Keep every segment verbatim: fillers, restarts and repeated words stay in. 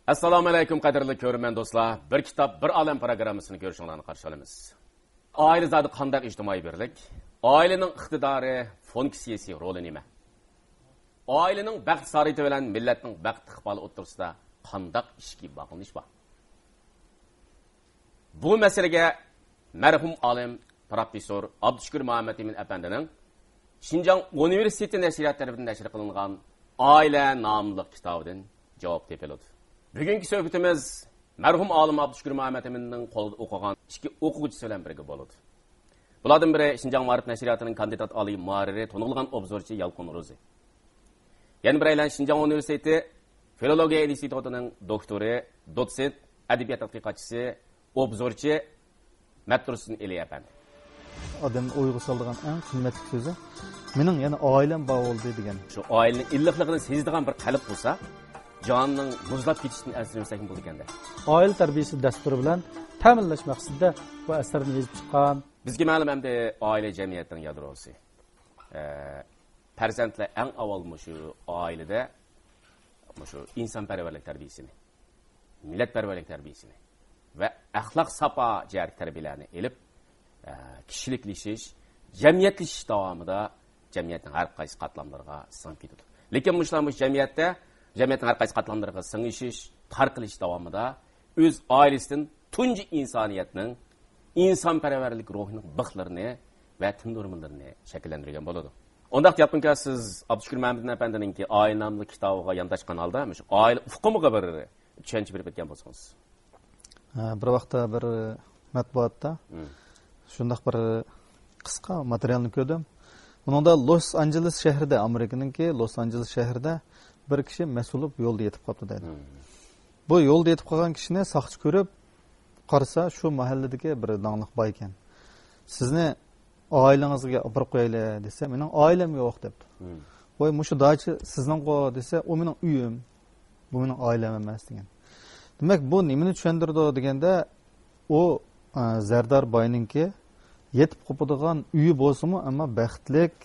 ئەسسالامۇ ئەلەيكۇم، قەدىرلىك كۆرۈرمەن دوستلار. بىر كىتاب، بىر ئالەم پروگراممىسىنى كۆرۈشۈڭلارنى قارشى ئالىمىز. ئائىلە زادى قانداق ئىجتىمائىي بىرلىك؟ ئائىلىنىڭ ئىقتىدارى، فۇنكسىيىسى، رولى نېمە؟ ئائىلىنىڭ بەخت سارىيىتى بىلەن مىللەتنىڭ بەخت ئىقبالى ئوتتۇرىسىدا قانداق ئىچكى باغلىنىش بار؟ بۇ مەسىلىگە مەرھۇم ئالىم پروفېسسور ئابدۇشۈكۈر مۇھەممەتئىمىن ئەپەندىنىڭ شىنجاڭ ئۇنىۋېرسىتېتى نەشرىياتى تەرىپىدىن نەشر قىلىنغان ئائىلە ناملىق كىتابىدىن جاۋاب تېپىلىدۇ. بۈگۈنكى سۆھبىتىمىز مەرھۇم ئالىم ئابدۇشۈكۈر مۇھەممەتئىمىننىڭ قولىدا ئوقۇغان ئىككى ئوقۇغۇچىسى بىلەن بىرگە بولىدۇ. بۇلاردىن بىرى شىنجاڭ مائارىپ نەشرىياتىنىڭ كاندىدات ئالىي مۇھەررىرى، تونۇلغان ئوبزورچى يالقۇن روزى. يەنە بىرەيلەن شىنجاڭ ئۇنىۋېرسىتېتى فىلولوگىيە ئىنستىتۇتىنىڭ دوكتورى، دوتسېنت، ئەدەبىيات تەتقىقاتچىسى، ئوبزورچى مەتتۇرسۇن ئېلى ئەپەندى. ئادەمنى ئويغا سالىدىغان ئەڭ قىممەتلىك سۆزى، «مېنىڭ يەنە ئائىلەم بار بولدى» دېگەن. شۇ ئائىلىنىڭ ئىللىقلىقىنى سېزىدىغان بىر قەلب بولسا، جانىنىڭ مۇزلاپ كېتىشىدىن ئەنسىرىمىسەكمۇ بولىدىكەن-دە. ئائىلە تەربىيىسى دەستۇرى بىلەن تەمىنلەش مەقسىتىدە بۇ ئەسەرنى يېزىپ چىققان. بىزگە مەلۇم ئەمدى ئائىلە جەمئىيەتنىڭ يادروسى. ئە، پەرزەنتلەر ئەڭ ئاۋۋال مۇشۇ ئائىلىدە مۇشۇ ئىنسانپەرۋەرلىك تەربىيىسىنى، مىللەتپەرۋەرلىك تەربىيىسىنى ۋە ئەخلاق ساپا جەھەتتىكى تەربىيىلەرنى ئېلىپ، ئە، كىشىلىكلىشىش، جەمئىيەتلىشىش داۋامىدا جەمئىيەتنىڭ ھەر قايسى قاتلاملىرىغا سىڭىپ كېتىدۇ. لېكىن مۇشۇلار مۇشۇ جەمئىيەتتە، جەمئىيەتنىڭ ھەر قايسى قاتلاملىرىغا سىڭىشىش، تارقىلىش داۋامىدا ئۆز ئائىلىسىدىن تۇنجى ئىنسانىيەتنىڭ ئىنسانپەرۋەرلىك روھىنىڭ بىخلىرىنى ۋە تىندۇرمىلىرىنى شەكىللەندۈرگەن بولىدۇ. ئۇنداق دېيەتمىكىن، سىز ئابدۇشۈكۈر مەمەدىن ئەپەندىنىڭكى ئائىلە ناملىق كىتابىغا يانداشقان ھالدا مۇشۇ ئائىلە ئۇقۇمىغا بىر چۈشەنچە بېرىپ ئۆتكەن بولسىڭىز. ھە، بىر ۋاقىتتا بىر مەتبۇئاتتا مم. شۇنداق بىر قىسقا ماتېرىيالنى كۆردۈم. بۇنىڭدا لوس ئانژېلېس شەھىرىدە، ئامېرىكىنىڭكى لوس ئانژېلېس شەھىرىدە بىر كىشى مەست بولۇپ يولدا يېتىپ قاپتۇ دەيدۇ. مم. بۇ يولدا يېتىپ قالغان كىشىنى ساقچى كۆرۈپ قارىسا، شۇ مەھەللىدىكى بىر داڭلىق باي ئىكەن. «سىزنى ئائىلىڭىزگە ئاپىرىپ قويايلى» دېسە، «مېنىڭ ئائىلەم يوق» دەپتۇ. مم. «ۋاي، مۇشۇ داچا سىزنىڭغۇ؟» دېسە، «ئۇ مېنىڭ ئۆيۈم، بۇ مېنىڭ ئائىلەم ئەمەس» دېگەن. دېمەك، بۇ نېمىنى چۈشەندۈرىدۇ دېگەندە، ئۇ، ئە، زەردار باينىڭكى يېتىپ قوپىدىغان ئۆيى بولسىمۇ، ئەمما بەختلىك،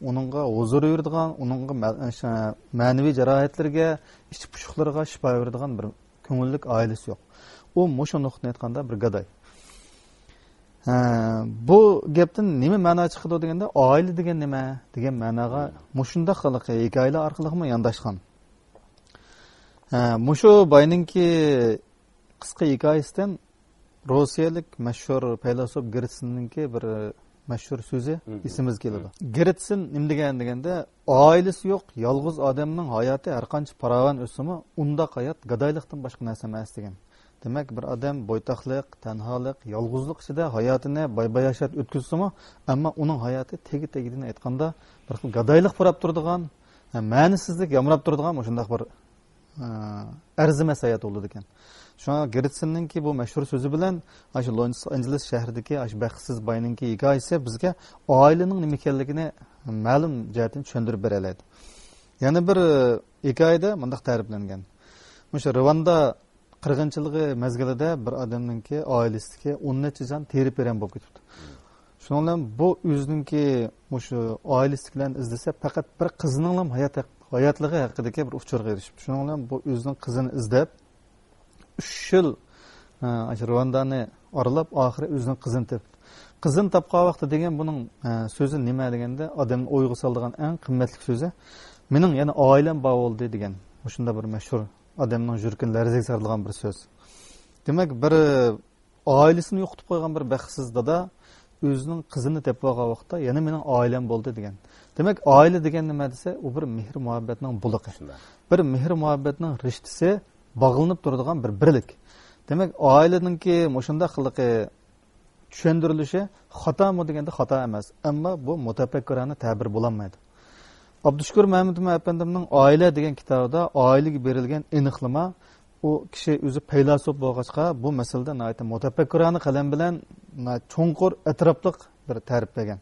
ئۇنىڭغا ھۇزۇر بېرىدىغان، ئۇنىڭغا مە-، شە-، مەنىۋى جاراھەتلىرىگە، ئىچ پۇشۇقلىرىغا شىپا بېرىدىغان بىر كۆڭۈللۈك ئائىلىسى يوق. ئۇ مۇشۇ نۇقتىنى ئېيتقاندا بىر گاداي. ھە، بۇ گەپتىن نېمە مەنا چىقىدۇ دېگەندە، ئائىلە دېگەن نېمە دېگەن مەناغا مۇشۇنداق خىلقى ھېكايىلەر ئارقىلىقمۇ يانداشقان. ھە، مۇشۇ باينىڭكى قىسقا ھېكايىسىدىن روسىيەلىك مەشھۇر پەيلاسوپ گېرتسننىڭكى بىر مەشھۇر سۆزى مم. ئېسىمىزگە كېلىدۇ. مم. گېرتسن نېمە دېگەن دېگەندە، ئائىلىسى يوق يالغۇز ئادەمنىڭ ھاياتى ھەرقانچە پاراۋان ئۆتسىمۇ، ئۇنداق ھايات گادايلىقتىن باشقا نەرسە ئەمەس دېگەن. دېمەك، بىر ئادەم بويتاقلىق، تەنھالىق، يالغۇزلۇق ئىچىدە ھاياتىنى باي-باياشات ئۆتكۈزسىمۇ، ئەمما ئۇنىڭ ھاياتى تېگى-تېگىدىن ئېيتقاندا بىر خىل گادايلىق پۇراپ تۇرىدىغان، ھە، مەنىسىزلىك يامراپ تۇرىدىغان مۇشۇنداق بىر ئە، ئەرزىمەس ھايات بولىدىكەن. شۇڭا گېرتسننىڭكى بۇ مەشھۇر سۆزى بىلەن ئاشۇ لوس ئانژېلېس شەھىرىدىكى ئاشۇ بەختسىز باينىڭكى ھېكايىسى بىزگە ئائىلىنىڭ نېمە ئىكەنلىكىنى مەلۇم جەھەتتىن چۈشەندۈرۈپ بېرەلەيدۇ. يەنە بىر، ئە، ھېكايىدە مۇنداق تەرىپلەنگەن. مۇشۇ رۇۋاندا قىرغىنچىلىقى مەزگىلىدە بىر ئادەمنىڭكى ئائىلىسىدىكى ئون نەچچە جان تېرە-پېرەن بولۇپ كېتىپتۇ. شۇنىڭ بىلەن بۇ ئۆزىنىڭكى مۇشۇ ئائىلىسىدىكىلەرنى ئىزدىسە، پەقەت بىر قىزىنىڭلا ھايات ھەق-، ھاياتلىقى ھەققىدىكى بىر ئۇچۇرغا ئېرىشىپتۇ. شۇنىڭ بىلەن بۇ ئۆزىنىڭ قىزىنى ئىزدەپ، ئۈچ يىل، ئە، ئاشۇ رۇۋاندانى ئارىلاپ، ئاخىرى ئۆزىنىڭ قىزىنى تېپىپتۇ. قىزىنى تاپقان ۋاقتى دېگەن بۇنىڭ، ئە، سۆزى نېمە دېگەندە، ئادەمنى ئويغا سالىدىغان ئەڭ قىممەتلىك سۆزى، «مېنىڭ يەنە ئائىلەم بار بولدى» دېگەن. مۇشۇنداق بىر مەشھۇر ئادەمنىڭ يۈرىكىنى لەرزىگە سالىدىغان بىر سۆز. دېمەك، بىر ئائىلىسىنى يوقىتىپ قويغان بىر بەختسىز دادا ئۆزىنىڭ قىزىنى تېپىپ ئالغان ۋاقىتتا، «يەنە مېنىڭ ئائىلەم بولدى» دېگەن. دېمەك، ئائىلە دېگەن نېمە دېسە، ئۇ بىر مېھىر-مۇھەببەتنىڭ بۇلىقى. شۇنداق. بىر مېھىر-مۇھەببەتنىڭ رىشتىسى باغلىنىپ تۇرىدىغان بىر بىرلىك. دېمەك، ئائىلىنىڭكى مۇشۇنداق خىلقى چۈشەندۈرۈلۈشى خاتامۇ دېگەندە خاتا ئەمەس، ئەمما بۇ مۇتەپەككۇرانە تەبىر بولالمايدۇ. ئابدۇشۈكۈر مەمەتئىمىن ئەپەندىمنىڭ ئائىلە دېگەن كىتابىدا ئائىلىگە بېرىلگەن ئېنىقلىما، ئۇ كىشى ئۆزى پەيلاسوپ بولغاچقا، بۇ مەسىلىدە ناھايىتى مۇتەپەككۇرانە قەلەم بىلەن ناھايىتى چوڭقۇر، ئەتراپلىق بىر تەرىپ بەرگەن.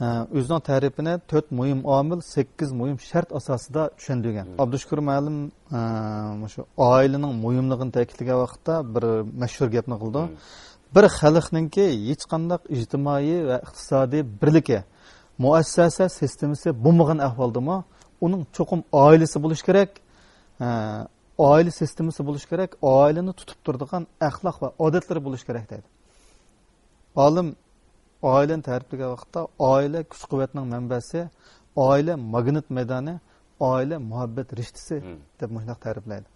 ئە، ئۆزىنىڭ تەرىپىنى تۆت مۇھىم ئامىل، سەككىز مۇھىم شەرت ئاساسىدا چۈشەندۈرگەن. مم. ئابدۇشۈكۈر مۇئەللىم، ئە، مۇشۇ ئائىلىنىڭ مۇھىملىقىنى تەكىتلىگەن ۋاقىتتا بىر مەشھۇر گەپنى قىلىدۇ. مم. بىر خەلقنىڭكى ھېچقانداق ئىجتىمائىي ۋە ئىقتىسادىي بىرلىكى، مۇئەسسەسە سىستېمىسى بولمىغان ئەھۋالدىمۇ ئۇنىڭ چوقۇم ئائىلىسى بولۇشى كېرەك. ئە، ئائىلە سىستېمىسى بولۇشى كېرەك، ئائىلىنى تۇتۇپ تۇرىدىغان ئەخلاق ۋە ئادەتلىرى بولۇشى كېرەك دەيدۇ. ئالىم ئائىلىنى تەرىپلىگەن ۋاقىتتا، ئائىلە كۈچ-قۇۋۋەتنىڭ مەنبەسى، ئائىلە ماگنىت مەيدانى، ئائىلە مۇھەببەت رىشتىسى مم. دەپ مۇشۇنداق تەرىپلەيدۇ.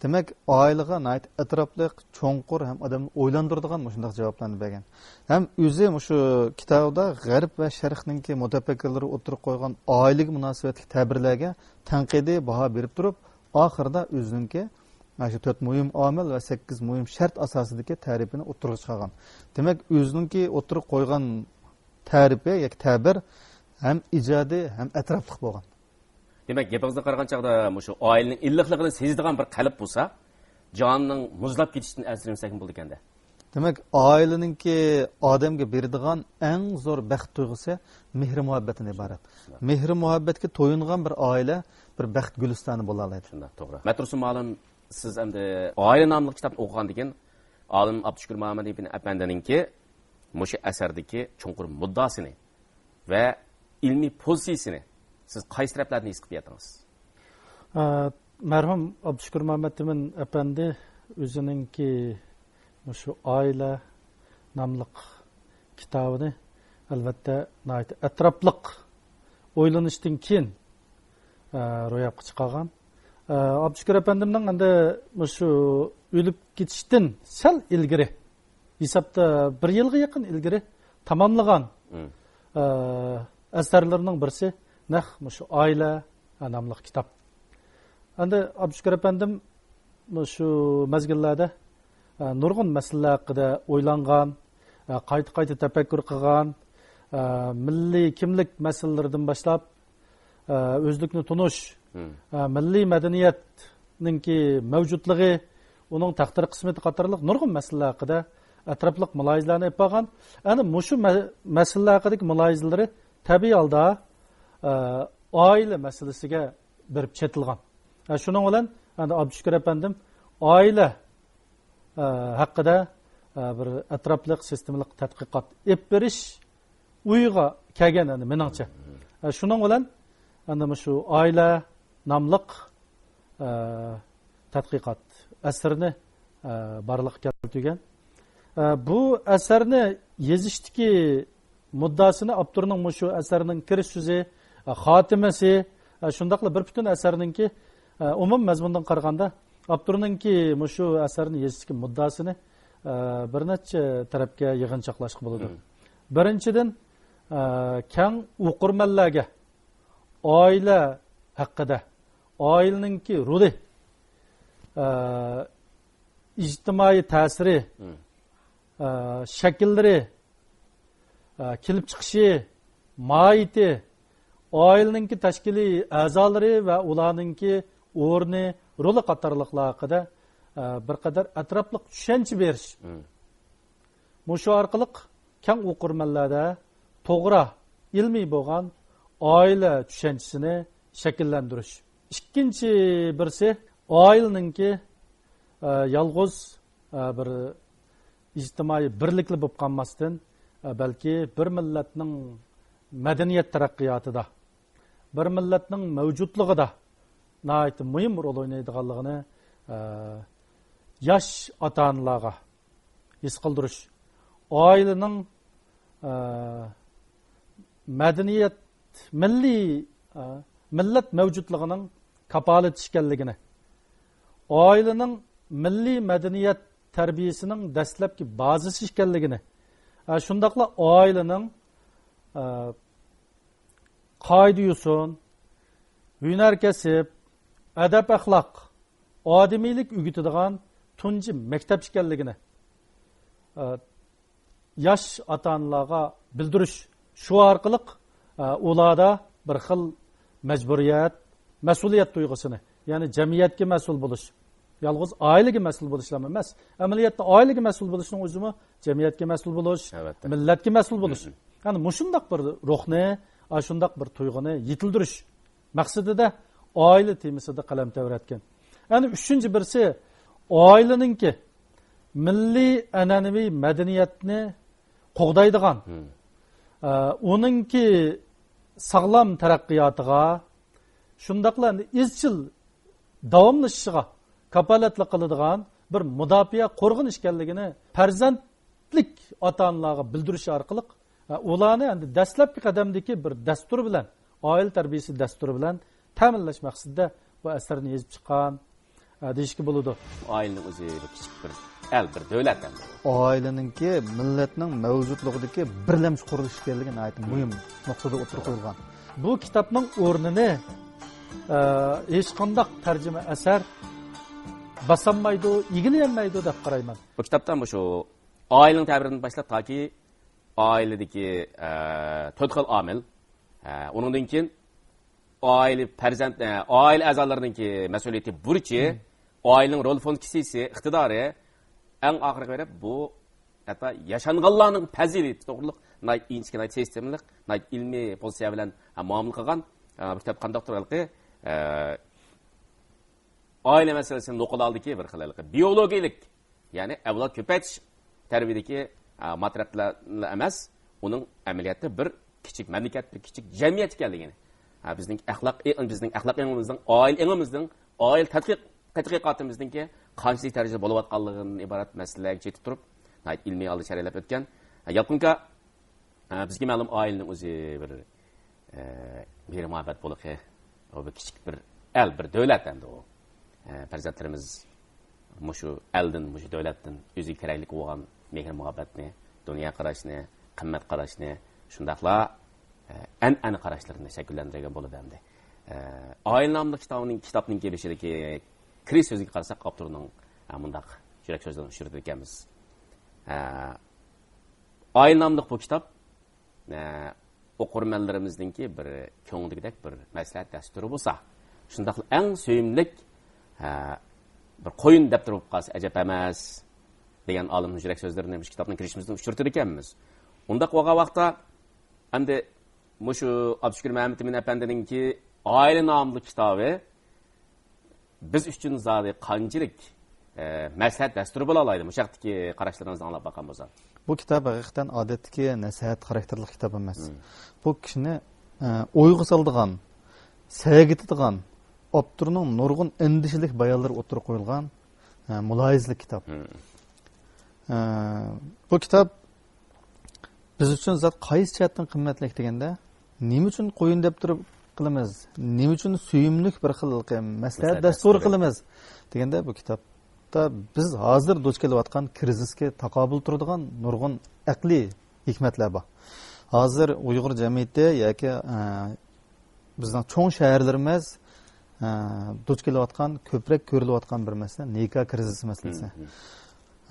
دېمەك، ئائىلىگە ناھايىتى ئەتراپلىق، چوڭقۇر ھەم ئادەمنى ئويلاندۇرىدىغان مۇشۇنداق جاۋابلارنى بەرگەن. ھەم ئۆزى مۇشۇ كىتابىدا غەرب ۋە شەرقنىڭكى مۇتەپەككۇرلىرى ئوتتۇرىغا قويغان ئائىلىگە مۇناسىۋەتلىك تەبىرلەرگە تەنقىدىي باھا بېرىپ تۇرۇپ، ئاخىرىدا ئۆزىنىڭكى مانا شۇ تۆت مۇھىم ئامىل ۋە سەككىز مۇھىم شەرت ئاساسىدىكى تەرىپىنى ئوتتۇرىغا چىقارغان. دېمەك، ئۆزىنىڭكى ئوتتۇرىغا قويغان تەرىپى ياكى تەبىر ھەم ئىجادىي، ھەم ئەتراپلىق بولغان. دېمەك، گېپىڭىزدىن قارىغان چاغدا مۇشۇ ئائىلىنىڭ ئىللىقلىقىنى سېزىدىغان بىر قەلب بولسا، جاننىڭ مۇزلاپ كېتىشىدىن ئەنسىرىمىسەكمۇ بولىدىكەن-دە. دېمەك، ئائىلىنىڭكى ئادەمگە بېرىدىغان ئەڭ زور بەخت تۇيغۇسى مېھرى-مۇھەببەتتىن ئىبارەت. شۇنداق. مېھرى-مۇھەببەتكە تويۇنغان بىر ئائىلە بىر بەخت گۈلىستانى بولالايدۇ. شۇنداق، توغرا. مەترۇسۇم ئالىم، سىز ئەمدى ئائىلە ناملىق كىتابنى ئوقۇغاندىن كېيىن، ئالىم ئابدۇشۈكۈر مامەت ئەپەندىنىڭكى مۇشۇ ئەسەردىكى چوڭقۇر مۇددىئاسىنى ۋە ئىلمىي پوزىتسىيىسىنى سىز قايسى تەرەپلەردىن ھېس قىلىپ يەتتىڭىز؟ ئە، مەرھۇم ئابدۇشۈكۈر مامەتئىمىن ئەپەندى ئۆزىنىڭكى مۇشۇ ئائىلە ناملىق كىتابىنى، ئەلۋەتتە، ناھايىتى ئەتراپلىق ئويلىنىشتىن كېيىن، ئە، روياپقا چىقارغان. ئە، ئابدۇشۈكۈر ئەپەندىمنىڭ ئەمدى مۇشۇ ئۆلۈپ كېتىشتىن سەل ئىلگىرى، ھېسابتا بىر يىلغا يېقىن ئىلگىرى تاماملىغان، مم. ئە، ئەسەرلىرىنىڭ بىرسى نەق مۇشۇ ئائىلە ناملىق كىتاب. ئەمدى ئابدۇشۈكۈر ئەپەندىم مۇشۇ مەزگىللەردە، ئە، نۇرغۇن مەسىلىلەر ھەققىدە ئويلانغان، ئە، قايتا-قايتا تەپەككۇر قىلغان، ئە، مىللىي كىملىك مەسىلىلىرىدىن باشلاپ، ئە، ئۆزلۈكنى تونۇش، مم. ئە، مىللىي مەدەنىيەتنىڭكى مەۋجۇتلۇقى، ئۇنىڭ تەقدىر قىسمىتى قاتارلىق نۇرغۇن مەسىلىلەر ھەققىدە ئەتراپلىق مۇلاھىزىلەرنى ئېلىپ بارغان. ئەنە مۇشۇ مە-، مەسىلىلەر ھەققىدىكى مۇلاھىزىلىرى تەبىئىي ھالدا، ئە، ئائىلە مەسىلىسىگە بېرىپ چېتىلغان. ئە، شۇنىڭ بىلەن ئەمدى ئابدۇشۈكۈر ئەپەندىم ئائىلە، ئە، ھەققىدە، ئە، بىر ئەتراپلىق سىستېمىلىق تەتقىقات ئېلىپ بېرىش ئويىغا كەلگەن، ئەمدى مېنىڭچە. ئە، شۇنىڭ بىلەن ئەمدى مۇشۇ ئائىلە ناملىق، ئە، تەتقىقات ئەسىرىنى، ئە، بارلىققا كەلتۈرگەن. ئە، بۇ ئەسەرنى يېزىشتىكى مۇددىئاسىنى، ئاپتورنىڭ مۇشۇ ئەسەرنىڭ كىرىش سۆزى، ئە، خاتىمىسى، ئە، شۇنداقلا بىر پۈتۈن ئەسەرنىڭكى، ئە، ئومۇمىي مەزمۇندىن قارىغاندا، ئاپتورنىڭكى مۇشۇ ئەسەرنى يېزىشتىكى مۇددىئاسىنى، ئە، بىر نەچچە تەرەپكە يىغىنچاقلاشقا بولىدۇ. مم. بىرىنچىدىن، ئە، كەڭ ئوقۇرمەنلەرگە ئائىلە ھەققىدە، ئائىلىنىڭكى رولى، ئە، ئىجتىمائىي تەسىرى، مم. ئە، شەكىللىرى، ئە، كېلىپ چىقىشى، ماھىيىتى، ئائىلىنىڭكى تەشكىلىي ئەزالىرى ۋە ئۇلارنىڭكى ئورنى، رولى قاتارلىقلار ھەققىدە، ئە، بىر قەدەر ئەتراپلىق چۈشەنچە بېرىش. مم. مۇشۇ ئارقىلىق كەڭ ئوقۇرمەنلەردە توغرا، ئىلمىي بولغان ئائىلە چۈشەنچىسىنى شەكىللەندۈرۈش. ئىككىنچى بىرسى، ئائىلىنىڭكى، ئە، يالغۇز، ئە، بىر ئىجتىمائىي بىرلىكلا بولۇپ قالماستىن، ئە، بەلكى بىر مىللەتنىڭ مەدەنىيەت تەرەققىياتىدا، بىر مىللەتنىڭ مەۋجۇتلۇقىدا ناھايىتى مۇھىم رول ئوينايدىغانلىقىنى، ئە، ياش ئاتا-ئانىلارغا ھېس قىلدۇرۇش، ئائىلىنىڭ، ئە، مەدەنىيەت، مىللىي، ئە، مىللەت مەۋجۇتلۇقىنىڭ كاپالىتى ئىكەنلىكىنى، ئائىلىنىڭ مىللىي مەدەنىيەت تەربىيەسىنىڭ دەسلەپكى بازىسى ئىكەنلىكىنى، ئە، شۇنداقلا ئائىلىنىڭ، ئە، قائىدە-يوسۇن، ھۈنەر-كەسىپ، ئەدەپ-ئەخلاق، ئادىمىيلىك ئۆگىتىدىغان تۇنجى مەكتەپ ئىكەنلىكىنى، ئە، ياش ئاتا-ئانىلارغا بىلدۈرۈش، شۇ ئارقىلىق، ئە، ئۇلاردا بىر خىل مەجبۇرىيەت، مەسئۇلىيەت تۇيغۇسىنى، يەنى جەمئىيەتكە مەسئۇل بولۇش، يالغۇز ئائىلىگە مەسئۇل بولۇشلارمۇ ئەمەس. ئەمەلىيەتتە ئائىلىگە مەسئۇل بولۇشنىڭ ئۆزىمۇ جەمئىيەتكە مەسئۇل بولۇش، ئەلۋەتتە. مىللەتكە مەسئۇل بولۇش. مم. يەنى مۇشۇنداق بىر روھنى، ئاشۇنداق بىر تۇيغۇنى يېتىلدۈرۈش مەقسىتىدە ئائىلە تېمىسىدا قەلەم تەۋرەتكەن. يەنە ئۈچىنچى بىرسى، ئائىلىنىڭكى مىللىي ئەنئەنىۋى مەدەنىيەتنى قوغدايدىغان، مم. ئە، ئۇنىڭكى ساغلام تەرەققىياتىغا، شۇنداقلا ئىزچىل داۋاملىشىشىغا كاپالەتلىك قىلىدىغان بىر مۇداپىئە، قورغىنىش ئىكەنلىكىنى پەرزەنتلىك ئاتا-ئانىلارغا بىلدۈرۈش ئارقىلىق، ئە، ئۇلارنى ئەمدى دەسلەپكى قەدەمدىكى بىر دەستۇر بىلەن، ئائىلە تەربىيەسى دەستۇرى بىلەن تەمىنلەش مەقسىتىدە بۇ ئەسەرنى يېزىپ چىققان، ئە، دېيىشكە بولىدۇ. ئائىلىنىڭ ئۆزى بىر كىچىك بىر ئەل، بىر دۆلەت ئەمدى. ئائىلىنىڭكى، مىللەتنىڭ مەۋجۇتلۇقىدىكى بىرلەمچى قۇرۇلۇش ئىكەنلىكى ناھايىتى مۇھىم نۇقتىدا ئوتتۇرىغا قويۇلغان. بۇ كىتابنىڭ ئورنىنى، ئە، ھېچقانداق تەرجىمە ئەسەر باسالمايدۇ، ئىگىلىيەلمەيدۇ دەپ قارايمەن. بۇ كىتابتا مۇشۇ ئائىلىنىڭ تەبىرىدىن باشلاپ تاكى ئائىلىدىكى، ئە، تۆت خىل ئامىل، ئە، ئۇنىڭدىن كېيىن ئائىلە پەرزەنت، ئە، ئائىلە ئەزالىرىنىڭكى مەسئۇلىيىتى، بۇرچى، ئائىلىنىڭ رول فۇنكسىيىسى، ئىقتىدارى، ئەڭ ئاخىرىغا بېرىپ بۇ ھەتتا ياشانغانلارنىڭ پەزىلىتى توغرۇلۇق ناھايىتى ئىنچىكە، ناھايىتى سىستېمىلىق، ناھايىتى ئىلمىي پوزىتسىيە بىلەن، ھە، مۇئامىلە قىلغان، ئە، بۇ كىتاب قانداقتۇر ھېلىقى، ئە، ئائىلە مەسىلىسىنى نوقۇل ھالدىكى بىر خىل ھېلىقى بىيولوگىيىلىك، يەنى ئەۋلاد كۆپەيتىش تەرىپىدىكى، ئە، ماتېرىياللا ئەمەس، ئۇنىڭ ئەمەلىيەتتە بىر كىچىك مەملىكەت، بىر كىچىك جەمئىيەت ئىكەنلىكىنى، ھە، بىزنىڭ ئەخلاق، بىزنىڭ ئەخلاق ئېڭىمىزنىڭ، ئائىلە ئېڭىمىزنىڭ، ئائىلە تەتقىق-، تەتقىقاتىمىزنىڭكى قانچىلىك دەرىجىدە بولۇۋاتقانلىقىدىن ئىبارەت مەسىلىلەرگە چېتىپ تۇرۇپ، ناھايىتى ئىلمىي ھالدا شەرھلەپ ئۆتكەن. ھە، يالقۇنكا، ھە، بىزگە مەلۇم ئائىلىنىڭ ئۆزى بىر، ئە، مېھرى مۇھەببەت بولىقى، ئۇ بىر كىچىك بىر ئەل، بىر دۆلەت ئەمدى ئۇ. ئە، پەرزەنتلىرىمىز مۇشۇ ئەلدىن، مۇشۇ دۆلەتتىن ئۆزىگە كېرەكلىك بولغان مېھىر-مۇھەببەتنى، دۇنيا قاراشنى، قىممەت قاراشنى، شۇنداقلا، ئە، ئەنئەنە قاراشلىرىنى شەكىللەندۈرگەن بولىدۇ ئەمدى. ئە، ئائىلە ناملىق كىتابىنىڭ، كىتابنىڭكى بېشىدىكى كىرىش سۆزىگە قارىساق، ئاپتورنىڭ، ئە، مۇنداق يۈرەك سۆزلىرىنى ئۇچرىتىدىكەنمىز. ئە، ئائىلە ناملىق بۇ كىتاب ئە، ئوقۇرمەنلىرىمىزنىڭكى بىر كۆڭلىدىكىدەك بىر مەسلىھەت دەستۇرى بولسا، شۇنداقلا ئەڭ سۆيۈملۈك، ئە، بىر قويۇن دەپتىرى بولۇپ قالسا ئەجەب ئەمەس، دېگەن ئالىمنىڭ يۈرەك سۆزلىرىنى مۇشۇ كىتابنىڭ كىرىشىمىزدىن ئۇچرىتىدىكەنمىز. ئۇنداق بولغان ۋاقىتتا، ئەمدى مۇشۇ ئابدۇشۈكۈر مەمتىمىن ئەپەندىنىڭكى ئائىلە ناملىق كىتابى بىز ئۈچۈن زادى قانچىلىك، ئە، مەسلىھەت دەستۇرى بولالايدۇ؟ مۇشۇ ھەقتىكى قاراشلىرىڭىزنى ئاڭلاپ باققان بولسام. بۇ كىتاب ھەقىقەتەن ئادەتتىكى نەسىھەت خاراكتېرلىك كىتاب ئەمەس. مم. بۇ كىشىنى، ئە، ئويغا سالىدىغان، سەگىتىدىغان، ئاپتورنىڭ نۇرغۇن ئەندىشىلىك بايانلىرى ئوتتۇرىغا قويۇلغان، ئە، مۇلاھىزىلىك كىتاب. مم. ئە، بۇ كىتاب بىز ئۈچۈن زات قايسى جەھەتتىن قىممەتلىك دېگەندە، نېمە ئۈچۈن قويۇن دەپتىرى قىلىمىز، نېمە ئۈچۈن سۆيۈملۈك بىر خىل مەسلىھەت مەسلىھەت دەستۇرى دەستۇرى. قىلىمىز دېگەندە، بۇ كىتابتا بىز ھازىر دۇچ كېلىۋاتقان كىرىزىسكە تاقابىل تۇرىدىغان نۇرغۇن ئەقلىي ھېكمەتلەر بار. ھازىر ئۇيغۇر جەمئىيىتى ياكى، ئە، بىزنىڭ چوڭ شەھەرلىرىمىز، ئە، دۇچ كېلىۋاتقان، كۆپرەك كۆرۈلۈۋاتقان بىر مەسىلە نىكاھ كىرىزىسى مەسىلىسى. مم، مم.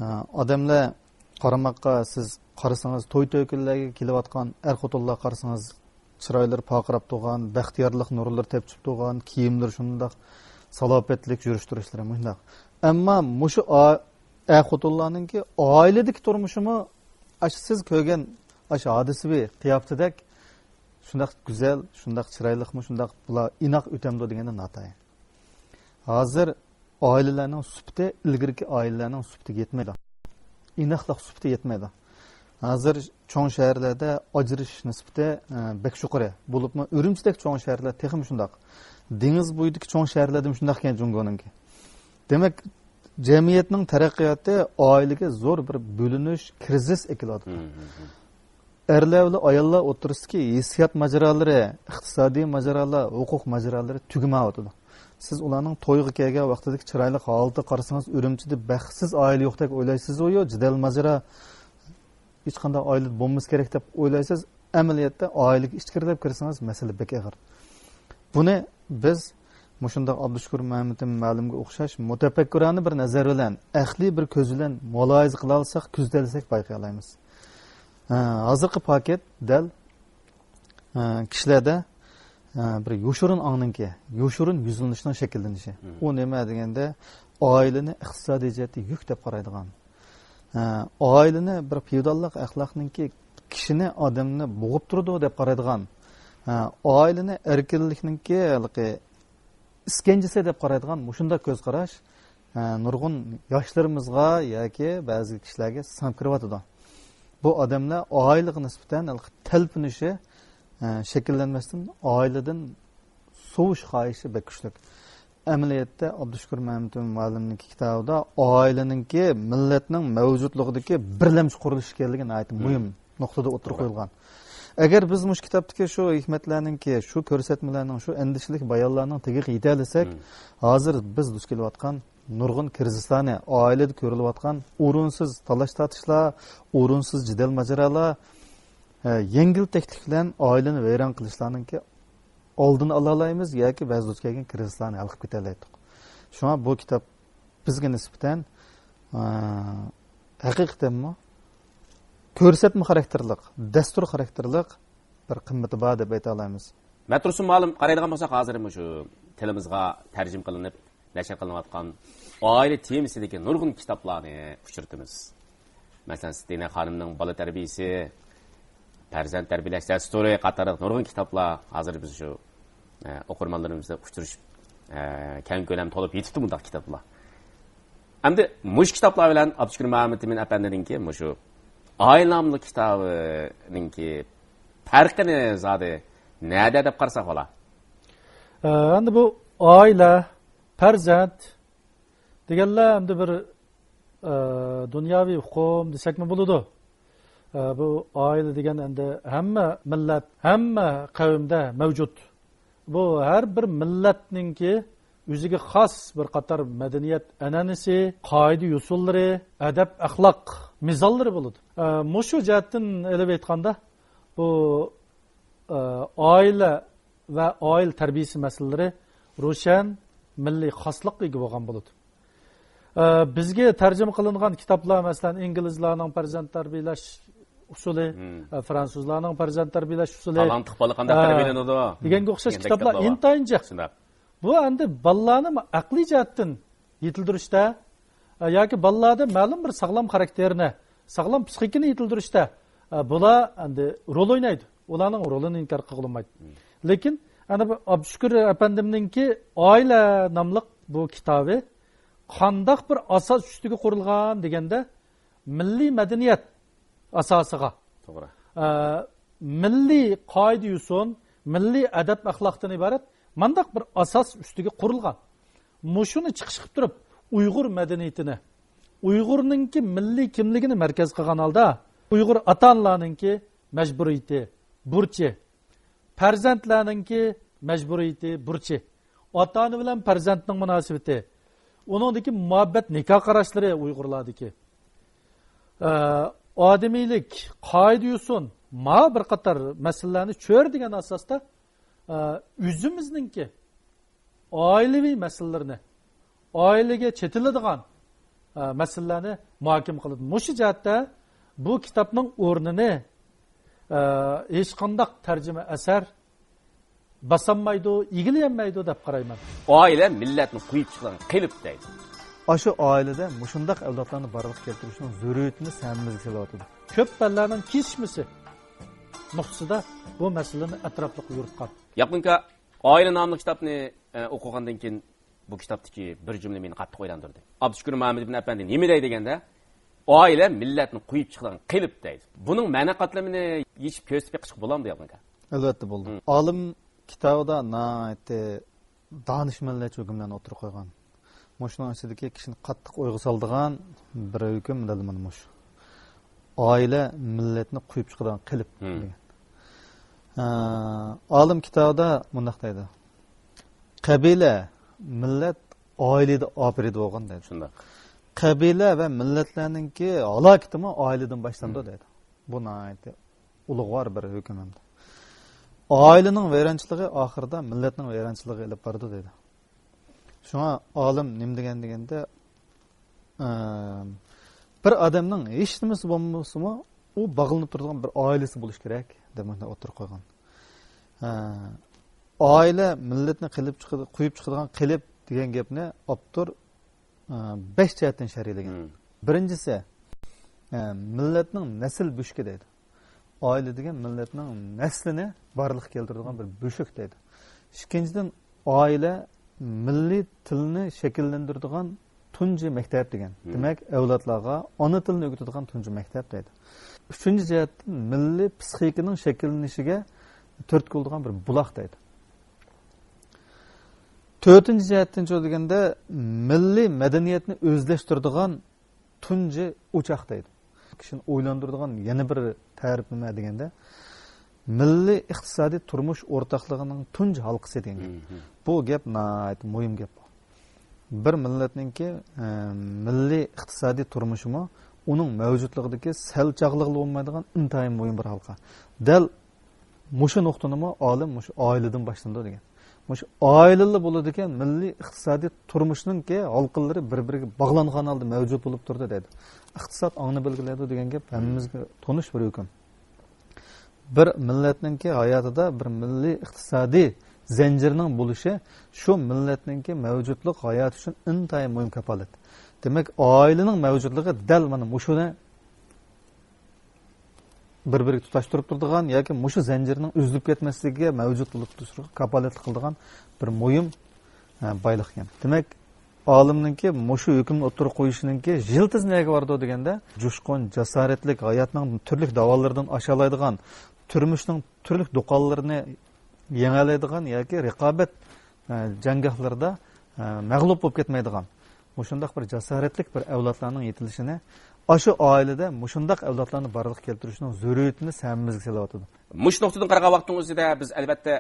ئە، ئادەملەر قارىماققا، سىز قارىسىڭىز، توي تۆكۈنلەرگە كېلىۋاتقان ئەر-خوتۇنلار قارىسىڭىز، چىرايلىرى پارقىراپ تۇرغان، بەختىيارلىق نۇرلىرى تېپىچىپ تۇرغان، كىيىملىرى شۇنداق سالاپەتلىك، يۈرۈش-تۇرۇشلىرى مۇشۇنداق. ئەمما مۇشۇ ئا-، ئەر-خوتۇنلارنىڭكى ئائىلىدىكى تۇرمۇشىمۇ ئاشۇ سىز كۆرگەن ئاشۇ ھادىسىۋى قىياپىتىدەك شۇنداق گۈزەل، شۇنداق چىرايلىقمۇ، شۇنداق بۇلار ئىناق ئۆتەمدۇ دېگەندە ناتايىن. ھازىر ئائىلىلەرنىڭ سۈپىتى ئىلگىرىكى ئائىلىلەرنىڭ سۈپىتىگە يەتمەيدۇ. ئىناقلىق سۈپىتى يەتمەيدۇ. ھازىر چوڭ شەھەرلەردە ئاجرىشىش نىسبىتى، ئە، بەك يۇقىرى. بولۇپمۇ ئۈرۈمچىدەك چوڭ شەھەرلەر تېخىمۇ شۇنداق. دېڭىز بويىدىكى چوڭ شەھەرلەردىمۇ شۇنداق ئىكەن جۇڭگونىڭكى. دېمەك، جەمئىيەتنىڭ تەرەققىياتى ئائىلىگە زور بىر بۆلۈنۈش، كىرىزىس ئەكېلىۋاتىدۇ. مم، مم، مم. ئەرلەر بىلەن ئاياللار ئوتتۇرىسىدىكى ھېسسىيات ماجىرالىرى، ئىقتىسادىي ماجىرالار، ھوقۇق ماجىرالىرى تۈگىمەيۋاتىدۇ. سىز ئۇلارنىڭ تويغا كەلگەن ۋاقتىدىكى چىرايلىق ھالىتىگە قارىسىڭىز، ئۈرۈمچىدە بەختسىز ئائىلە يوقتەك ئويلايسىزغۇ، يو، جېدەل ماجىرا، ھېچقانداق ئائىلىدە بولمىسا كېرەك دەپ ئويلايسىز. ئەمەلىيەتتە ئائىلىگە ئىچكىرىلەپ كىرسىڭىز، مەسىلە بەك ئېغىر. بۇنى بىز مۇشۇنداق ئابدۇشۈكۈر مەمتىمىن مەلۇمغا ئوخشاش مۇتەپەككۇرانە بىر نەزەر بىلەن، ئەقلىي بىر كۆز بىلەن مۇلاھىزە قىلالىساق، كۆزىتەلىسەك بايقىيالايمىز. ھە، ھازىرقى پاكىت دەل، ھە، كىشىلەردە، ھە، بىر يوشۇرۇن ئاڭنىڭكى، يوشۇرۇن يۈزلىنىشنىڭ شەكىللىنىشى. مم. ئۇ نېمە دېگەندە، ئائىلىنى ئىقتىسادىي جەھەتتە يۈك دەپ قارايدىغان، ھە، ئائىلىنى بىر فېئوداللىق ئەخلاقنىڭكى كىشىنى، ئادەمنى بوغۇپ تۇرىدۇ دەپ قارايدىغان، ھە، ئائىلىنى ئەركىنلىكنىڭكى ھېلىقى ئىسكەنجىسى دەپ قارايدىغان مۇشۇنداق كۆز قاراش، ھە، نۇرغۇن ياشلىرىمىزغا ياكى بەزى كىشىلەرگە سىڭىپ كىرىۋاتىدۇ. بۇ ئادەملەر ئائىلىگە نىسبەتەن ھېلىقى تەلپۈنۈشى، ھە، شەكىللەنمەستىن، ئائىلىدىن سوۋۇش خاھىشى بەك كۈچلۈك. ئەمەلىيەتتە ئابدۇشۈكۈر مەمتىمىن مۇئەللىمنىڭكى كىتابىدا ئائىلىنىڭكى مىللەتنىڭ مەۋجۇتلۇقىدىكى بىرلەمچى قۇرۇلۇش ئىكەنلىكى ناھايىتى مۇھىم نۇقتىدا ئوتتۇرىغا قويۇلغان. ئەگەر بىز مۇشۇ كىتابتىكى شۇ ھېكمەتلەرنىڭكى، شۇ كۆرسەتمىلەرنىڭ، شۇ ئەندىشىلىك بايانلارنىڭ تېگىگە يېتەلىسەك، ھازىر بىز دۇچ كېلىۋاتقان نۇرغۇن كىرىزىسلارنى، ئائىلىدە كۆرۈلۈۋاتقان ئورۇنسىز تالاش-تارتىشلار، ئورۇنسىز جېدەل-ماجىرالار، ھە، يەڭگىلتەكلىك بىلەن ئائىلىنى ۋەيران قىلىشلارنىڭكى ئالدىنى ئالالايمىز ياكى بەزى دۇچ كەلگەن كىرىزىسلارنى ھەل قىلىپ كېتەلەيتتۇق. شۇڭا بۇ كىتاب بىزگە نىسبەتەن، ئە، ھەقىقەتەنمۇ كۆرسەتمە خاراكتېرلىق، دەستۇر خاراكتېرلىق بىر قىممىتى بار دەپ ئېيتالايمىز. مەترۇسۇن مۇئەللىم، قارايدىغان بولساق، ھازىر مۇشۇ تىلىمىزغا تەرجىمە قىلىنىپ نەشر قىلىنىۋاتقان ئائىلە تېمىسىدىكى نۇرغۇن كىتابلارنى ئۇچرىتىمىز. مەسىلەن، سىتىنە خانىمنىڭ بالا تەربىيىسى، پەرزەنت تەربىيەلەش دەستۇرى قاتارلىق نۇرغۇن كىتابلار ھازىر بىز شۇ، ئە، ئوقۇرمانلىرىمىز بىلەن ئۇچرىشىپ، ئە، كەڭ كۆلەم تولۇپ يېتىپتۇ مۇنداق كىتابلار. ئەمدى مۇشۇ كىتابلار بىلەن ئابدۇشۈكۈر مەمتىمىن ئەپەندىنىڭكى مۇشۇ ئائىلە ناملىق كىتابىنىڭكى پەرقىنى زادى نەدە دەپ قارىساق بولا؟ ئە، ئەمدى بۇ ئائىلە، پەرزەنت دېگەنلەر ئەمدى بىر، ئە، دۇنياۋى ئۇقۇم دېسەكمۇ بولىدۇ. ئە، بۇ ئائىلە دېگەن ئەمدى ھەممە مىللەت، ھەممە قەۋمدە مەۋجۇت. بۇ ھەر بىر مىللەتنىڭكى ئۆزىگە خاس بىر قاتار مەدەنىيەت ئەنئەنىسى، قائىدە-يوسۇنلىرى، ئەدەپ-ئەخلاق مىزانلىرى بولىدۇ. ئە، مۇشۇ جەھەتتىن ئېلىپ ئېيتقاندا، بۇ، ئە، ئائىلە ۋە ئائىلە تەربىيىسى مەسىلىلىرى روشەن مىللىي خاسلىققا ئىگە بولغان بولىدۇ. ئە، بىزگە تەرجىمە قىلىنغان كىتابلار، مەسىلەن، ئىنگلىزلارنىڭ پەرزەنت تەربىيەلەش ئۇسۇلى، ئە، فرانسۇزلارنىڭ پەرزەنت تەربىيەلەش ئۇسۇلى، تالانتلىق بالا قانداق ئە، تەربىيەلىنىدۇ؟ دېگەنگە ئوخشاش دېگەندەك كىتابلار كىتابلار بار. ئىنتايىن جىق. شۇنداق. بۇ ئەمدى بالىلارنى ئەقلىي جەھەتتىن يېتىلدۈرۈشتە، ئە، ياكى بالىلاردا مەلۇم بىر ساغلام خاراكتېرنى، ساغلام پسىخىكىنى يېتىلدۈرۈشتە، ئە، بۇلار ئەمدى رول ئوينايدۇ. ئۇلارنىڭ رولىنى ئىنكار قىلغىلى بولمايدۇ. لېكىن ئەنە بۇ ئابدۇشۈكۈر ئەپەندىمنىڭكى ئائىلە ناملىق بۇ كىتابى قانداق بىر ئاساس ئۈستىگە قۇرۇلغان دېگەندە، مىللىي مەدەنىيەت ئاساسىغا، توغرا. ئە، مىللىي قائىدە-يوسۇن، مىللىي ئەدەپ-ئەخلاقتىن ئىبارەت مانداق بىر ئاساس ئۈستىگە قۇرۇلغان. مۇشۇنى چىقىش قىلىپ تۇرۇپ، ئۇيغۇر مەدەنىيىتىنى، ئۇيغۇرنىڭكى مىللىي كىملىكىنى مەركەز قىلغان ھالدا، ئۇيغۇر ئاتا-ئانىلارنىڭكى مەجبۇرىيىتى، بۇرچى، پەرزەنتلەرنىڭكى مەجبۇرىيىتى، بۇرچى، ئاتا-ئانا بىلەن پەرزەنتنىڭ مۇناسىۋىتى، ئۇنىڭدىكى مۇھەببەت نىكاھ قاراشلىرى ئۇيغۇرلاردىكى، ئە، ئادىمىيلىك، قائىدە-يوسۇن، ما بىر قاتار مەسىلىلەرنى چۆرىدىگەن ئاساستا، ئە، ئۆزىمىزنىڭكى ئائىلىۋى مەسىلىلىرىنى، ئائىلىگە چېتىلىدىغان، ئە، مەسىلىلەرنى مۇھاكىمە قىلىدۇ. مۇشۇ جەھەتتە بۇ كىتابنىڭ ئورنىنى، ئە، ھېچقانداق تەرجىمە ئەسەر باسالمايدۇ، ئىگىلىيەلمەيدۇ دەپ قارايمەن. ئائىلە مىللەتنى قويۇپ چىقىدىغان قېلىپ دەيدۇ. ئاشۇ ئائىلىدە مۇشۇنداق ئەۋلادلارنى بارلىققا كەلتۈرۈشنىڭ زۆرۈرىيىتىنى ھەممىمىزگە سېلىۋاتىدۇ. كۆپ پەنلەرنىڭ كېسىشمىسى نۇقتىسىدا بۇ مەسىلىنى ئەتراپلىق يورۇتقان. ياپونكا ئائىلە ناملىق كىتابنى، ئە، ئوقۇغاندىن كېيىن بۇ كىتابتىكى بىر جۈملە مېنى قاتتىق ئويلاندۇردى. ئابدۇشۈكۈر مامىدىن ئەپەندى نېمە دەي دېگەندە، ئائىلە مىللەتنى قويۇپ چىقىدىغان قېلىپ دەيدۇ. بۇنىڭ مەنە قاتلىمىنى يېشىپ كۆرسىتىپ بېقىشقا بولامدۇ ياپونكا؟ ئەلۋەتتە بولىدۇ. مم. ئالىم كىتابىدا ناھايىتى دانىشمەنلەرچە ھۆكۈملەرنى ئوتتۇرىغا قويغان. مۇشۇنىڭ ئىچىدىكى كىشىنى قاتتىق ئويغا سالىدىغان بىر ھۆكۈم دەل مانا مۇشۇ. ئائىلە مىللەتنى قويۇپ چىقىدىغان قېلىپ دېگەن. ھە، ئالىم كىتابىدا مۇنداق دەيدۇ. قەبىلە مىللەت ئائىلىدە ئاپىرىدە بولغان دەيدۇ. شۇنداق. قەبىلە ۋە مىللەتلەرنىڭكى ھالاكىتىمۇ ئائىلىدىن باشلىنىدۇ دەيدۇ. بۇ ناھايىتى ئۇلۇغۋار بىر ھۆكۈم ئەمدى. ئائىلىنىڭ ۋەيرانچىلىقى ئاخىرىدا مىللەتنىڭ ۋەيرانچىلىقىغا ئېلىپ بارىدۇ دەيدۇ. شۇڭا ئالىم نېمە دېگەن دېگەندە، ئەم، بىر ئادەمنىڭ ھېچ نېمىسى بولمىسىمۇ، ئۇ باغلىنىپ تۇرىدىغان بىر ئائىلىسى بولۇش كېرەك، دەپ مۇنداق ئوتتۇرىغا قويغان. ئە، ئائىلە مىللەتنى قېلىپ چىقىدۇ-، قويۇپ چىقىدىغان قېلىپ دېگەن گەپنى ئاپتور، ئە، بەش جەھەتتىن شەرھلىگەن. مم. بىرىنچىسى، ئە، مىللەتنىڭ نەسىل بۆشۈكى دەيدۇ. ئائىلە دېگەن مىللەتنىڭ نەسلىنى بارلىققا كەلتۈرىدىغان بىر بۆشۈك دەيدۇ. ئىككىنچىدىن، ئائىلە مىللىي تىلنى شەكىللەندۈرىدىغان تۇنجى مەكتەپ دېگەن. مم. دېمەك، ئەۋلادلارغا ئانا تىلنى ئۆگىتىدىغان تۇنجى مەكتەپ دەيدۇ. ئۈچىنچى جەھەتتىن، مىللىي پسىخىكىنىڭ شەكىللىنىشىگە تۈرتكە بولىدىغان بىر بۇلاق دەيدۇ. تۆتىنچى جەھەتتىنچۇ دېگەندە، مىللىي مەدەنىيەتنى ئۆزلەشتۈرىدىغان تۇنجى ئوچاق دەيدۇ. كىشىنى ئويلاندۇرىدىغان يەنە بىر تەرىپ نېمە دېگەندە، مىللىي ئىقتىسادىي تۇرمۇش ئورتاقلىقىنىڭ تۇنجى ھالقىسى دېگەن گەپ. بۇ گەپ ناھايىتى مۇھىم گەپ. بۇ بىر مىللەتنىڭكى، ئە، مىللىي ئىقتىسادىي تۇرمۇشىمۇ ئۇنىڭ مەۋجۇتلۇقىدىكى سەل چاغلىقلا بولمايدىغان ئىنتايىن مۇھىم بىر ھالقا. دەل مۇشۇ نۇقتىنىمۇ ئالىم مۇشۇ ئائىلىدىن باشلىنىدۇ دېگەن. مۇشۇ ئائىلىلا بولىدىكەن، مىللىي ئىقتىسادىي تۇرمۇشنىڭكى ھالقىلىرى بىر-بىرىگە باغلانغان ھالدا مەۋجۇت بولۇپ تۇرىدۇ دەيدۇ. ئىقتىساد ئاڭنى بەلگىلەيدۇ دېگەن گەپ ھەممىمىزگە تونۇش بىر ھۆكۈم. بىر مىللەتنىڭكى ھاياتىدا بىر مىللىي ئىقتىسادىي زەنجىرنىڭ بولۇشى شۇ مىللەتنىڭكى مەۋجۇتلۇق ھاياتى ئۈچۈن ئىنتايىن مۇھىم كاپالەت. دېمەك، ئائىلىنىڭ مەۋجۇتلۇقى دەل مانا مۇشۇنى بىر-بىرىگە تۇتاشتۇرۇپ تۇرىدىغان ياكى مۇشۇ زەنجىرنىڭ ئۈزۈلۈپ كەتمەسلىكىگە مەۋجۇت بولۇپ تۇرۇشىغا كاپالەتلىك قىلىدىغان بىر مۇھىم، ھە، بايلىق ئىكەن. دېمەك، ئالىمنىڭكى مۇشۇ ھۆكۈمنى ئوتتۇرىغا قويۇشىنىڭكى يىلتىزى نەگە بارىدۇ دېگەندە، جۇشقۇن، جاسارەتلىك، ھاياتنىڭ تۈرلۈك داۋانلىرىدىن ئاشالايدىغان، تۇرمۇشنىڭ تۈرلۈك دوقاللىرىنى يېڭەلەيدىغان ياكى رىقابەت، ئە، جەڭگاھلىرىدا، ئە، مەغلۇپ بولۇپ كەتمەيدىغان، مۇشۇنداق بىر جاسارەتلىك بىر ئەۋلادلارنىڭ يېتىلىشىنى، ئاشۇ ئائىلىدە مۇشۇنداق ئەۋلادلارنى بارلىققا كەلتۈرۈشنىڭ زۆرۈرىيىتىنى ھەممىمىزگە سېلىۋاتىدۇ. مۇشۇ نۇقتىدىن قارىغان ۋاقتىڭىزدا بىز، ئەلۋەتتە،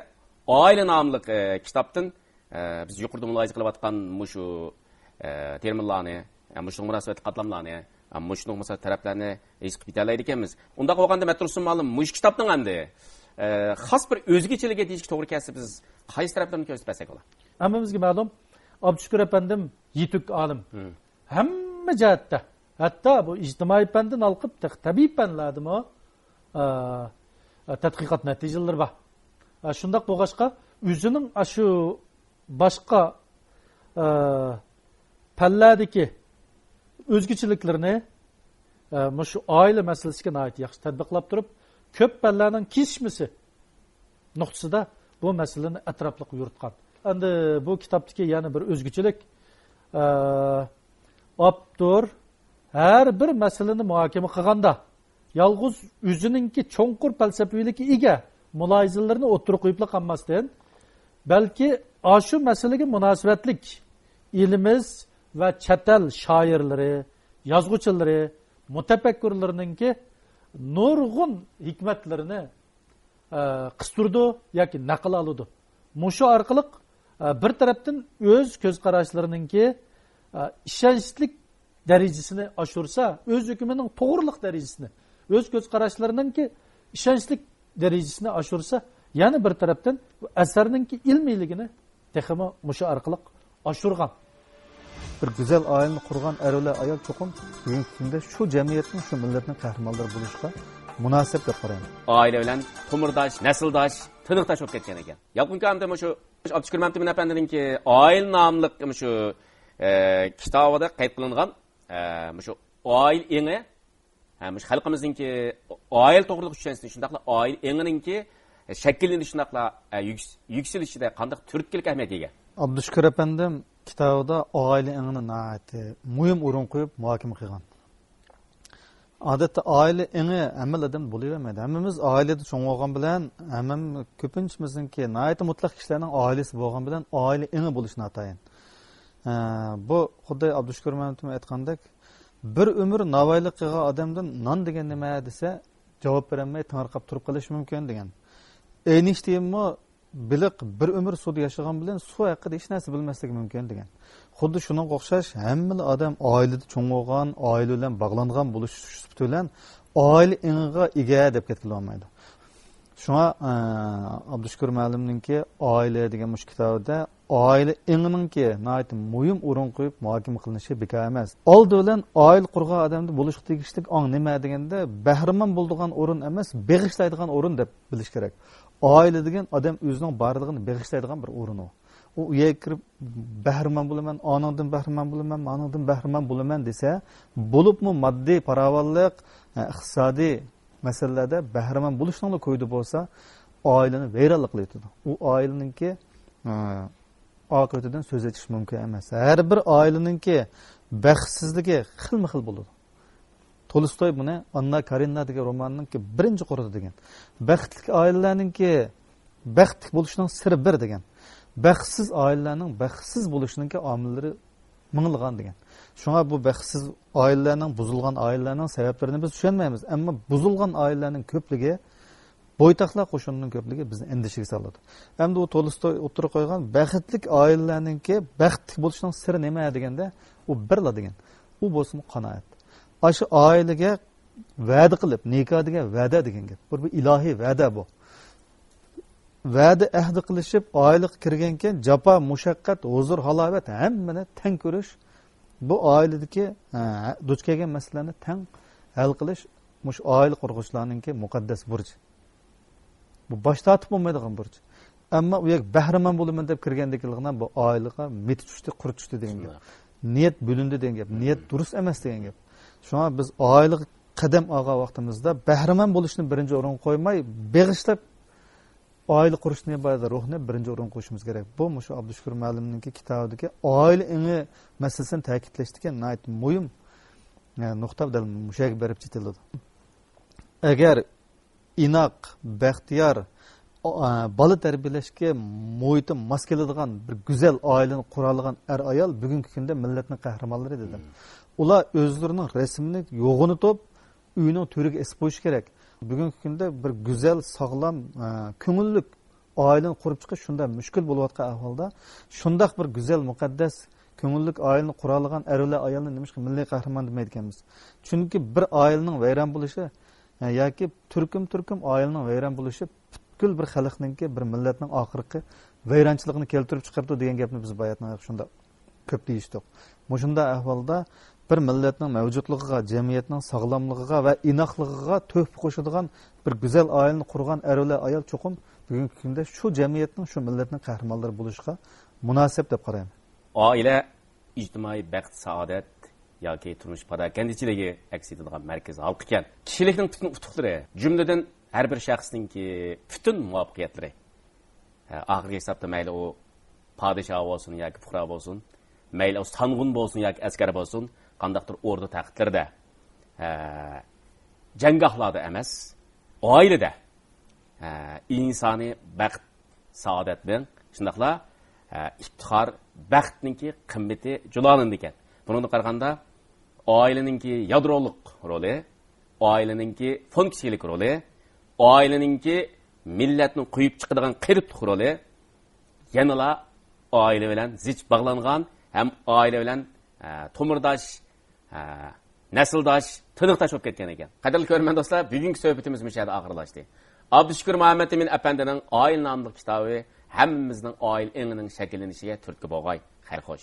ئائىلە ناملىق، ئە، كىتابتىن، ئە، بىز يۇقىرىدا مۇلاھىزە قىلىۋاتقان مۇشۇ، ئە، تېرمىنلارنى، ئە، مۇشۇنىڭغا مۇناسىۋەتلىك قاتلاملارنى، ئە، مۇشۇنىڭغا مۇناسىۋەتلىك تەرەپلەرنى ھېس قىلىپ يېتەلەيدىكەنمىز. ئۇنداق بولغاندا، مەترۇسۇن مۇئەللىم، مۇشۇ كىتابنىڭ ئەمدى، ئە، خاس بىر ئۆزگىچىلىكى دېيىشكە توغرا كەلسە، بىز قايسى تەرەپلەرنى كۆرسىتىپ بەرسەك بولا؟ ھەممىمىزگە مەلۇم، ئابدۇشۈكۈر ئەپەندىم يېتۈك ئالىم. ھەممە جەھەتتە، ھەتتا بۇ ئىجتىمائىي پەندىن ھالقىپ، تېخى تەبىئىي پەنلەردىمۇ، ئە، ئە، تەتقىقات نەتىجىلىرى بار. ئە، شۇنداق بولغاچقا، ئۆزىنىڭ ئاشۇ باشقا، ئە، پەنلەردىكى ئۆزگىچىلىكلىرىنى، ئە، مۇشۇ ئائىلە مەسىلىسىگە ناھايىتى ياخشى تەتبىقلاپ تۇرۇپ، كۆپ پەنلەرنىڭ كېسىشمىسى نۇقتىسىدا بۇ مەسىلىنى ئەتراپلىق يورۇتقان. ئەمدى بۇ كىتابتىكى يەنە بىر ئۆزگىچىلىك، ئە، ئاپتور ھەر بىر مەسىلىنى مۇھاكىمە قىلغاندا، يالغۇز ئۆزىنىڭكى چوڭقۇر پەلسەپىۋىلىككە ئىگە مۇلاھىزىلىرىنى ئوتتۇرىغا قويۇپلا قالماستىن، بەلكى ئاشۇ مەسىلىگە مۇناسىۋەتلىك ئېلىمىز ۋە چەت ئەل شائىرلىرى، يازغۇچىلىرى، مۇتەپەككۇرلىرىنىڭكى نۇرغۇن ھېكمەتلىرىنى، ئە، قىستۇرىدۇ ياكى نەقىل ئالىدۇ. مۇشۇ ئارقىلىق، ئە، بىر تەرەپتىن ئۆز كۆز قاراشلىرىنىڭكى، ئە، ئىشەنچلىك دەرىجىسىنى ئاشۇرسا، ئۆز ھۆكمىنىڭ توغرىلىق دەرىجىسىنى، ئۆز كۆز قاراشلىرىنىڭكى ئىشەنچلىك دەرىجىسىنى ئاشۇرسا، يەنە بىر تەرەپتىن ئەسەرنىڭكى ئىلمىيلىكىنى تېخىمۇ مۇشۇ ئارقىلىق ئاشۇرغان. بىر گۈزەل ئائىلىنى قۇرغان ئەر ۋە ئايال چوقۇم بۈگۈنكى كۈندە شۇ جەمئىيەتنىڭ، شۇ مىللەتنىڭ قەھرىمانلىرى بولۇشقا مۇناسىپ دەپ قارايمەن. ئائىلە بىلەن تومۇرداش، نەسىلداش، تىنىقداش بولۇپ كەتكەن ئىكەن. ياپونكا ئەمدى مۇشۇ ئابدۇشۈكۈر مەمتىمىن ئەپەندىنىڭكى ئائىلە ناملىق مۇشۇ، ئە، كىتابىدا قەيت قىلىنغان، ئە، مۇشۇ ئائىلە ئېڭى، ھە، مۇشۇ خەلقىمىزنىڭكى ئائىلە توغرىلىق چۈشەنچىسى، شۇنداقلا ئائىلە ئېڭىنىڭكى شەكىللىنىشى، شۇنداقلا، ئە، يۈكس-، يۈكسىلىشىدە قانداق تۈرتكىلىك ئەھمىيەتكە ئىگە؟ ئابدۇشۈكۈر ئەپەندىم كىتابىدا ئائىلە ئېڭىنى ناھايىتى مۇھىم ئورۇن قويۇپ مۇھاكىمە قىلغان. ئادەتتە ئائىلە ئېڭى ھەممىلا ئادەمدە بولۇۋەرمەيدۇ. ھەممىمىز ئائىلىدە چوڭ بولغان بىلەن، ھەممە كۆپىنچىمىزنىڭكى، ناھايىتى مۇتلەق كىشىلەرنىڭ ئائىلىسى بولغان بىلەن ئائىلە ئېڭى بولۇشى ناتايىن. ئە، بۇ خۇددى ئابدۇشۈكۈر مەمتىمىن ئېيتقاندەك، بىر ئۆمۈر ناۋايلىق قىلغان ئادەمدىن نان دېگەن نېمە دېسە، جاۋاب بېرەلمەي تېڭىرقاپ تۇرۇپ قېلىشى مۇمكىن دېگەن. ئەينىشتىينمۇ بېلىق بىر ئۆمۈر سۇدا ياشىغان بىلەن سۇ ھەققىدە ھېچ نەرسە بىلمەسلىكى مۇمكىن دېگەن. خۇددى شۇنىڭغا ئوخشاش، ھەممىلا ئادەم ئائىلىدە چوڭ بولغان، ئائىلە بىلەن باغلانغان بولۇش سۈپىتى بىلەن ئائىلە ئېڭىغا ئىگە دەپ كەتكىلى بولمايدۇ. شۇڭا، ئە، ئابدۇشۈكۈر مۇئەللىمنىڭكى ئائىلە دېگەن مۇشۇ كىتابىدا ئائىلە ئېڭىنىڭكى ناھايىتى مۇھىم ئورۇن قويۇپ مۇھاكىمە قىلىنىشى بىكار ئەمەس. ئالدى بىلەن ئائىلە قۇرغان ئادەمدە بولۇشقا تېگىشلىك ئاڭ نېمە دېگەندە، بەھرىمەن بولىدىغان ئورۇن ئەمەس، بېغىشلايدىغان ئورۇن دەپ بىلىش كېرەك. ئائىلە دېگەن ئادەم ئۆزىنىڭ بارلىقىنى بېغىشلايدىغان بىر ئورۇن ئۇ. ئۇ يەرگە كىرىپ، بەھرىمەن بولىمەن، ئانىڭدىن بەھرىمەن بولىمەن، مانىڭدىن بەھرىمەن بولىمەن دېسە، بولۇپمۇ ماددىي پاراۋانلىق، ئە، ئىقتىسادىي مەسىلىلەردە بەھرىمەن بولۇشنىڭلا كويىدا بولسا، ئائىلىنى ۋەيرانلا قىلىۋېتىدۇ. ئۇ ئائىلىنىڭكى، ئە، ئاقىۋىتىدىن سۆز ئېچىش مۇمكىن ئەمەس. ھەر بىر ئائىلىنىڭكى بەختسىزلىكى خىلمۇ خىل بولىدۇ. تولستوي بۇنى ئاننا كارېنىنا دېگەن رومانىنىڭكى بىرىنچى قۇرىدا دېگەن. بەختلىك ئائىلىلەرنىڭكى بەختلىك بولۇشنىڭ سىرى بىر دېگەن. بەختسىز ئائىلىلەرنىڭ بەختسىز بولۇشىنىڭكى ئامىللىرى مىڭلىغان دېگەن. شۇڭا بۇ بەختسىز ئائىلىلەرنىڭ، بۇزۇلغان ئائىلىلەرنىڭ سەۋەبلىرىنى بىز چۈشەنمەيمىز. ئەمما بۇزۇلغان ئائىلىلەرنىڭ كۆپلۈكى، بويتاقلار قوشۇنىنىڭ كۆپلۈكى بىزنى ئەندىشىگە سالىدۇ. ئەمدى ئۇ تولستوي ئوتتۇرىغا قويغان بەختلىك ئائىلىلەرنىڭكى بەختلىك بولۇشىنىڭ سىرى نېمە دېگەندە، ئۇ بىرلا دېگەن. ئۇ بولسىمۇ قانائەت. ئاشۇ ئائىلىگە ۋەدە قىلىپ، نىكاھ دېگەن ۋەدە دېگەن گەپ. بۇ بىر ئىلاھىي ۋەدە بۇ. ۋەدە ئەھدى قىلىشىپ، ئائىلىگە كىرگەنكەن، جاپا، مۇشەققەت، ھۇزۇر، ھالاۋەت، ھەممىنى تەڭ كۆرۈش، بۇ ئائىلىدىكى، ھە، دۇچ كەلگەن مەسىلىلەرنى تەڭ ھەل قىلىش، مۇشۇ ئائىلە قۇرغۇچىلارنىڭكى مۇقەددەس بۇرچى. بۇ باش تارتىپ بولمايدىغان بۇرچ. ئەمما ئۇ يەرگە بەھرىمەن بولىمەن دەپ كىرگەندىكىنىغىنا بۇ ئائىلىگە مىتى چۈشتى، قۇرت چۈشتى دېگەن گەپ. شۇنداق. نىيەت بۆلۈندى دېگەن گەپ. نىيەت دۇرۇس ئەمەس دېگەن گەپ. شۇڭا بىز ئائىلىگە قەدەم ئالغان ۋاقتىمىزدا بەھرىمەن بولۇشنى بىرىنچى ئورۇنغا قويماي، بېغىشلاپ ئائىلە قۇرۇشنى، ئىبادەت روھنى بىرىنچى ئورۇنغا قويۇشىمىز كېرەك. بۇ مۇشۇ ئابدۇشۈكۈر مۇئەللىمنىڭكى كىتابىدىكى ئائىلە ئېڭى مەسىلىسىنى تەكىتلەشتىكى ناھايىتى مۇھىم، ئە، نۇقتا دەل مۇشۇ يەرگە بېرىپ چېتىلىدۇ. ئەگەر ئىناق، بەختىيار، ئا-، بالا تەربىيەلەشكە مۇھىتى ماس كېلىدىغان بىر گۈزەل ئائىلىنى قۇرالىغان ئەر-ئايال بۈگۈنكى كۈندە مىللەتنىڭ قەھرىمانلىرى دېدىم. مم. ئۇلار ئۆزلىرىنىڭ رەسىمىنى يوغىنىتىپ، ئۆينىڭ تۆرىگە ئېسىپ قويۇشى كېرەك. بۈگۈنكى كۈندە بىر گۈزەل، ساغلام، ئا، كۆڭۈللۈك ئائىلىنى قۇرۇپ چىقىش شۇنداق مۈشكۈل بولۇۋاتقان ئەھۋالدا، شۇنداق بىر گۈزەل، مۇقەددەس، كۆڭۈللۈك ئائىلىنى قۇرالىغان ئەرلەر، ئاياللار نېمىشقا مىللىي قەھرىمان دېمەيدىكەنمىز؟ چۈنكى بىر ئائىلىنىڭ ۋەيران بولۇشى، ھە، ياكى تۈركۈم-تۈركۈم ئائىلىنىڭ ۋەيران بولۇشى پۈتكۈل بىر خەلقنىڭكى، بىر مىللەتنىڭ ئاخىرقى ۋەيرانچىلىقىنى كەلتۈرۈپ چىقىرىدۇ دېگەن گەپنى بىز باياتىن شۇنداق كۆپ دېيىشتۇق. مۇشۇنداق ئەھۋالدا بىر مىللەتنىڭ مەۋجۇتلۇقىغا، جەمئىيەتنىڭ ساغلاملىقىغا ۋە ئىناقلىقىغا تۆھپە قوشىدىغان بىر گۈزەل ئائىلىنى قۇرغان ئەرلەر، ئايال چوقۇم بۈگۈنكى كۈندە شۇ جەمئىيەتنىڭ، شۇ مىللەتنىڭ قەھرىمانلىرى بولۇشىغا مۇناسىپ دەپ قارايمەن. ئائىلە ئىجتىمائىي بەخت، سائادەت ياكى تۇرمۇش پاراكەندىچىلىكى ئەكس ئېتىدىغان مەركىزىي ھالقىكەن. كىشىلىكنىڭ پۈتۈن ئۇتۇقلىرى، جۈملىدىن ھەر بىر شەخسنىڭكى پۈتۈن مۇۋەپپەقىيەتلىرى، ھە، ئاخىرقى ھېسابتا مەيلى ئۇ پادىشاھ بولسۇن ياكى پۇقرا بولسۇن، مەيلى ئۇ سانغۇن بولسۇن ياكى ئەسكەر بولسۇن، قانداقتۇر ئوردا تەختلىرىدە، ھە، جەڭگاھلاردا ئەمەس، ئائىلىدە، ھە، ئىنسانىي بەخت، سائادەتنىڭ، شۇنداقلا، ھە، ئىپتىخار، بەختنىڭكى قىممىتى جۇلالىنىدىكەن. بۇنىڭدىن قارىغاندا، ئائىلىنىڭكى يادرولۇق رولى، ئائىلىنىڭكى فۇنكسىيىلىك رولى، ئائىلىنىڭكى مىللەتنى قويۇپ چىقىدىغان قېرىپلىق رولى يەنىلا ئائىلە بىلەن زىچ باغلانغان ھەم ئائىلە بىلەن، ئە، تومۇرداش، ئە، نەسىلداش، تىنىقداش بولۇپ كەتكەن ئىكەن. قەدىرلىك كۆرۈرمەن دوستلار، بۈگۈنكى سۆھبىتىمىز مۇشۇ يەردە ئاخىرلاشتى. ئابدۇشۈكۈر مۇھەممەتئىمىن ئەپەندىنىڭ ئائىلە ناملىق كىتابى ھەممىمىزنىڭ ئائىلە ئېڭىنىڭ شەكىللىنىشىگە تۈرتكە بولغاي. خەير خوش.